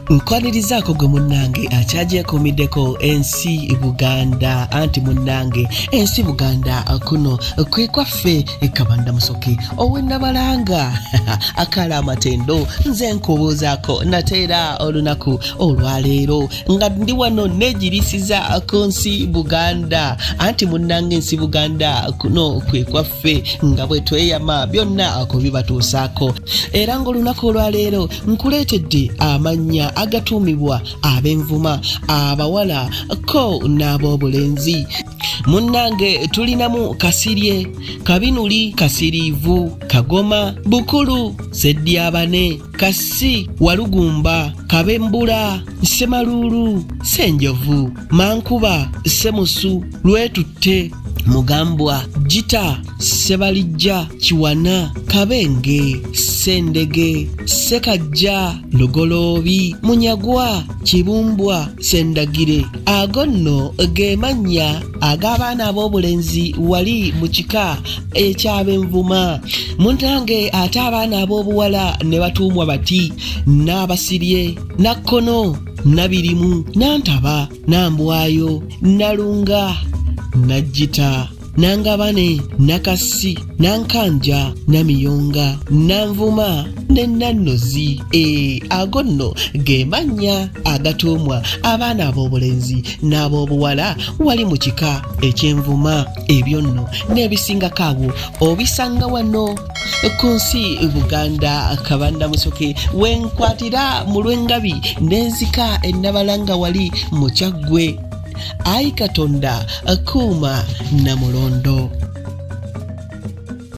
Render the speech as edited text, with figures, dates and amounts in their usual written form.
Nkwanirizaako gwe munnange akyagyekuumiddeko ensi Buganda, anti munnange ensi Buganda kuno kwe kwaffe. Kabanda Musoke ow'Ennabalanga akala amatendo, nze nkubuuzaako nate era olunaku olwaleero nga ndi wano neegiriisiza ku nsi Buganda, anti munnange ensi Buganda kuno kwe kwaffe nga bwe tweyama byonna kubibatuusaako. Era ng'olunaku olwaleero nkuleetedde amannya agatuumibwa ab'envuma abawala ko n'ab'obulenzi. Munnange tulinamu Kasirye, Kabinuli, Kasiriivu, Kagoma, Bukulu, Seddyabane, Kassi, Walugumba, Kabembula, Ssemaluulu, Ssenjovu, Mankuba, Ssemusu, Lwetutte, Mugambwa, Gita, Ssebalijja, Kiwana, Kabenge, Ssendege, Ssekajja, Lugoloobi, Munyagwa, Kibumbwa, Ssendagire. Ago nno ge mannya ag'abaana ab'obulenzi wali mu kika eky'Abenvuma. Muntange ate abaana ab'obuwala ne batuumwa bati: Naabasirye, Nakkono, Nabirimu, Nantaba, Nambwayo, Nalunga, Najjita, Nangabane, Nakasi, Nankanja, Namiyonga, Nanvuma ne Nannozi. E, ago nno ge mannya agatuumwa abaana ab'obulenzi n'ab'obuwala wali mu kika eky'Envuma. Ebyo nno n'ebisingako awo obisanga wano ku nsi Buganda. Kabanda Musoke wenkwatira mu lw'engabi n'enzika Ennabalanga wali mu Kyaggwe. Ayi Katonda, kuuma Namulondo.